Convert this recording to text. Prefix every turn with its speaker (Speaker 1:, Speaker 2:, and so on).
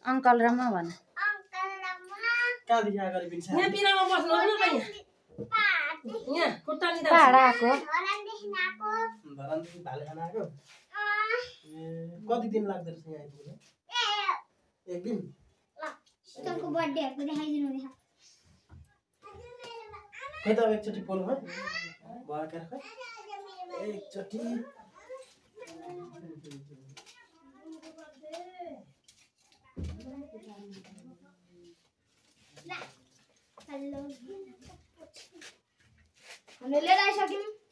Speaker 1: uncle Rama भन पाहाड आएको
Speaker 2: कति दिन लाग्दछ यहाँ आइपुग्न एक दिन
Speaker 3: शीतलको बर्थडेहरुको देखाइदिनु नि
Speaker 2: खै त एकचोटि बोल्नु है भएकर खै एकचोटि
Speaker 3: हेलो हामीले लिएर आइसक्यौं